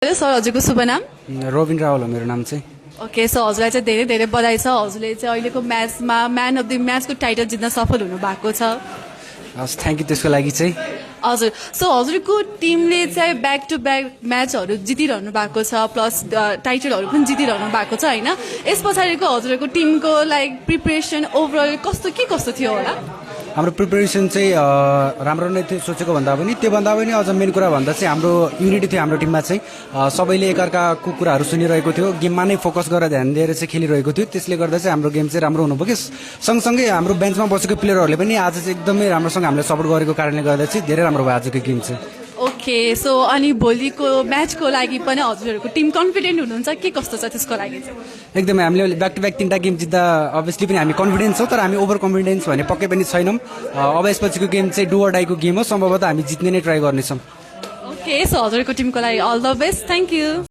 Hello sir, हजुरको शुभ नाम? रोबिन रावल हो मेरो नाम चाहिँ। ओके, सो हजुरलाई चाहिँ धेरै धेरै बधाई छ। हजुरले चाहिँ अहिलेको म्याचमा म्यान अफ द म्याचको टाइटल जित्न सफल हुनु भएको छ। हस्, थ्याङ्क यू त्यसको लागि चाहिँ। हजुर, सो हजुरको टिमले चाहिँ ब्याक टु ब्याक म्याचहरू जितिरहनु भएको छ, प्लस टाइटलहरू पनि जितिरहनु भएको छ होइन। यस पछाडिको हजुरको टिमको लाइक प्रिपरेसन ओभरअल कस्तो थियो होला? हाम्रो प्रिपरेसन चाहिँ राम्रो नै थियो सोचेको भन्दा पनि। त्योभन्दा पनि अझ मेन कुरा भन्दा चाहिँ हाम्रो युनिटी थियो हाम्रो टिममा चाहिँ। सबैले एकअर्काको कुराहरू सुनिरहेको थियो, गेममा नै फोकस गरेर ध्यान दिएर चाहिँ खेलिरहेको थियो। त्यसले गर्दा चाहिँ हाम्रो गेम चाहिँ राम्रो हुनुभयो। सँगसँगै हाम्रो बेन्चमा बसेको प्लेयरहरूले पनि आज चाहिँ एकदमै राम्रोसँग हामीले सपोर्ट गरेको कारणले गर्दा चाहिँ धेरै राम्रो भयो आजको गेम चाहिँ। ओके, सो अनि भोलिको म्याचको लागि पनि हजुरहरूको टिम कन्फिडेन्ट हुनुहुन्छ के कस्तो छ त्यसको लागि चाहिँ? एकदमै हामीले ब्याक टु ब्याक 3टा गेम जित्दा अभियसली पनि हामी कन्फिडेन्स छौँ, तर हामी ओभर कन्फिडेन्स भने पक्कै पनि छैनौँ। अब यसपछिको गेम चाहिँ डु अर डाईको गेम हो, सम्भवतः हामी जित्ने नै ट्राई गर्नेछौँ। ओके, सो हजुरको टिमको लागि all the best, thank you.